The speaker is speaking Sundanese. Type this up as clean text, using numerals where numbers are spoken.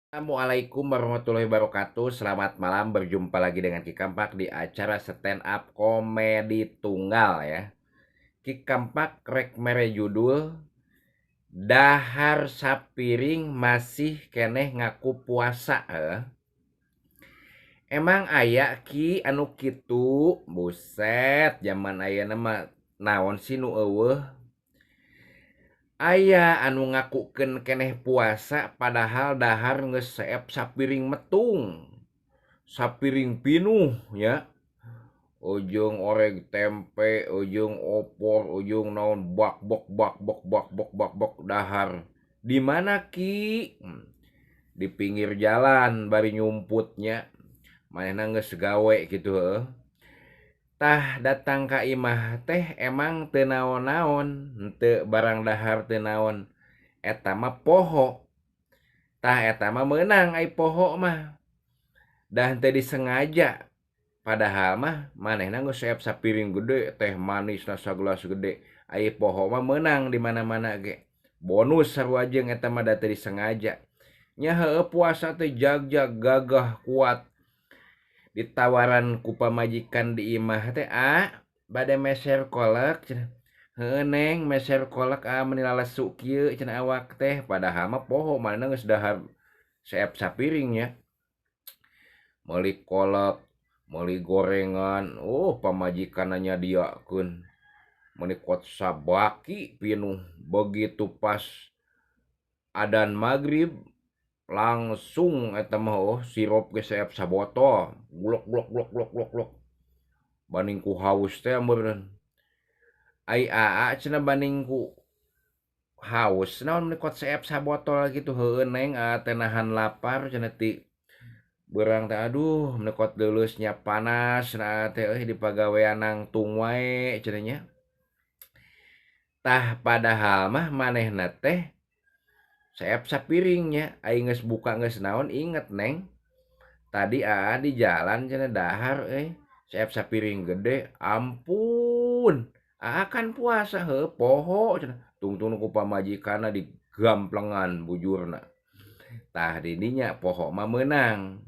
Assalamualaikum warahmatullahi wabarakatuh. Selamat malam, berjumpa lagi dengan Ki Kampak di acara stand up komedi tunggal ya. Ki Kampak rek mere judul Dahar Sapiring Masih Keneh Ngaku Puasa. Emang aya Ki anu kitu? Buset, zaman ayeuna mah naon sih nu eueuh? Aya anu ngakukeun keneh puasa padahal dahar geus seep sapiring metung, sapiring pinuh nya. Ujung oreg tempe, ujung opor, ujung naon bakbok bakbok bakbok bakbok dahar. Di mana Ki? Di pinggir jalan bari nyumputnya. Manehna geus gawe kitu heueuh. Tah datang ka imah teh emang teu naon-naon, henteu barang dahar teu naon. Eta mah poho. Tah eta mah meunang ai poho mah. Da henteu disengaja. Padahal mah manehna geus seep sapiring gede, teh manisna sagelas gede. Ai poho mah meunang di mana-mana ge. Bonus sarua jeung eta mah da teu disengaja. Nya heueuh puasa teh jagjag gagah kuat. Ditawaran ku pamajikan di imah teh, "A, bade meser kolek?" cenah. "Heueuh Neng, meser kolek a meuni lalesu kieu," cenah awak teh. Padahal mah poho manehna geus dahar seep sapiring nya. Meuli kolek, meuli gorengan, pamajikanna nyadiakeun. Meuni kot sabaki pinuh. Begitu pas adan magrib langsung eta mah sirup ge seep sabotol, glok glok glok glok glok glok. Banding ku haus teh meureun. Ai aa cenah banding ku haus naon meuni kot seep sabotol kitu. "Heueuh Neng, aa teh nahan lapar," cenah ti beurang teh, "aduh meuni kot leuleus nya panas cenah aa teh euy dipagawean nangtung wae," cenah nya. Tah padahal mah manehna teh seep sapiring nya, ai geus buka geus naon inget, "Neng, tadi aa di jalan cenah dahar euy seep sapiring gede, ampun aa kan puasa." "Heueuh poho," cenah. Tungtung ku pamajikanna digamplengan bujurna. Tah di dinya poho mah meunang.